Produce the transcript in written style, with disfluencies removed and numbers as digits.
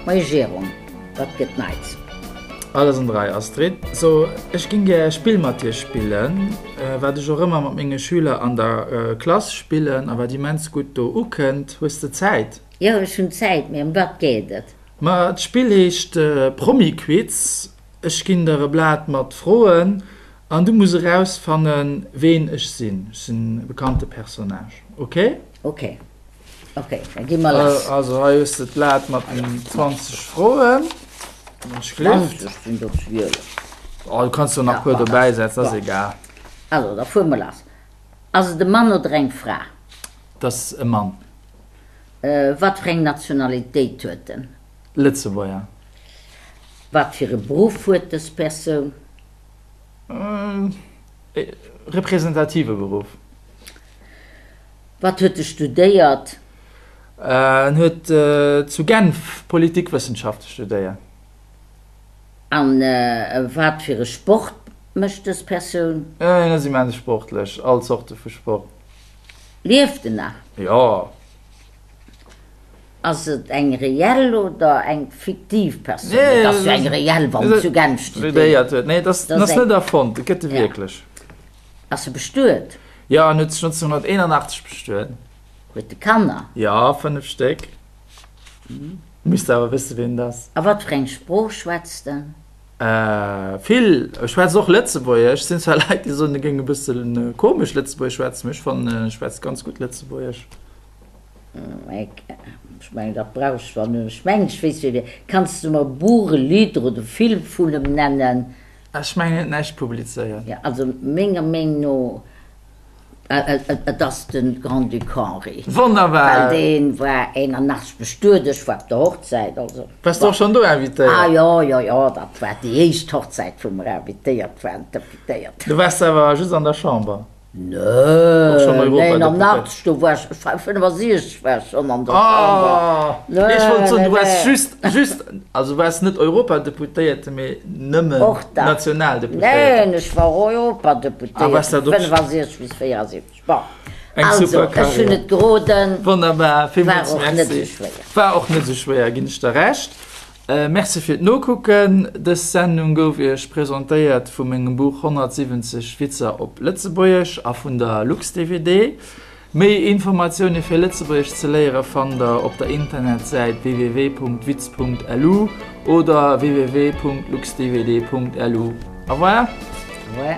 Moie Jérôme, wat gëtt Neits? Alles an der Rei, Astrid. So, ech ging gär e Spill mat dir spillen, wat ech och ëmmer mat menge Schüler an der Klass spillen a wat immens gutt do ukënnt. Hues de Zäit? Jo, ech hunn Zäit, mee ëm wat geet et? Ma d'Spill heescht Promi-Quiz. Ech ginn der e Blat mat Froen an du muss erausfannen, ween ech sinn. Ech sinn e bekannte Personnage. Ok? Ok. Ok, da gi mer lass. Also hei hues de d'Blat mat den 20 Froen. 20 sinn der 12. Oh, du kanns jo nach e puer dobäisetzen, ass egal. Also, da fuere mer lass. Ass et e Mann oder eng Fra? Et ass e Mann. Wat fir eng Nationalitéit huet en? Lëtzebuerger. Wat fir e Beruff huet dës Persoun? E representative Beruff. Wat huet e studéiert? En huet zu Genf Politikwëssenschafte studéiert. A wat fir e Sport mécht dës Persoun? En ass immens sportlech, all Zorte vu Sport. Lieft en nach? Jo. Ass et eng reell oder eng fiktiv Persoun? Et ass jo eng reell, wann en zu Genf studéiert huet. Nee, et ass net erfonnt, et gëtt e wierklech. Ass e bestuet? Jo, en huet sech 1981 bestuet. Huet e Kanner? Jo, 5 Stéck. Misst awer wësse wien et ass. A wat fir eng Sprooch schwätzt en? Vill. E schwätzt och Lëtzebuergesch. Et sinn zwar Leit, déi soen, e géing e bësse komesch Lëtzebuergesch schwätzen, mee ech fannen, e schwätzt ganz gutt Lëtzebuergesch. Ech mengen, dat brauch ech zwar net. Ech mengen, ech weess, wie wier. Kanns du mer e Buch, e Lidd oder e Film vun em nennen? Ech mengen, en huet näischt publizéiert. Jo, also menger Meenung no, et ass de Grand-Duc Henri. Wonnerbar! Well dee war 81 bestuet, ech war op der Hochzäit, also. Waars de och schonn do invitéiert? Ah jo, jo, jo, dat war déi éischt Hochzäit, wou mer invitéiert waren, d'Deputéiert. Du waars awer just an der Chamber? Nö, 89, do war ech, 65 war ech schonn an der Chamber. Nee, ech wollt soen, du waars just, just, also waars net Europadeputéierte, mee nëmmen Nationaldeputéierte. Neen, ech war Europadeputéierte, 65 bis 74. Bon, also, ech hunn et geroden. Wonnerbar, villmools Merci. War och net esou schwéier, ginn ech der Recht. Merci fir d'Nokucken. Dës Sendung gouf Iech presentéiert vu mengem Buch 170 Witzer op Lëtzebuergesch a vun der LuxDVD. Méi Informatioune fir Lëtzebuergesch ze léiere fannt der op der Internetsäit www.witz.lu oder www.luxdvd.lu. Au revoir! Au revoir!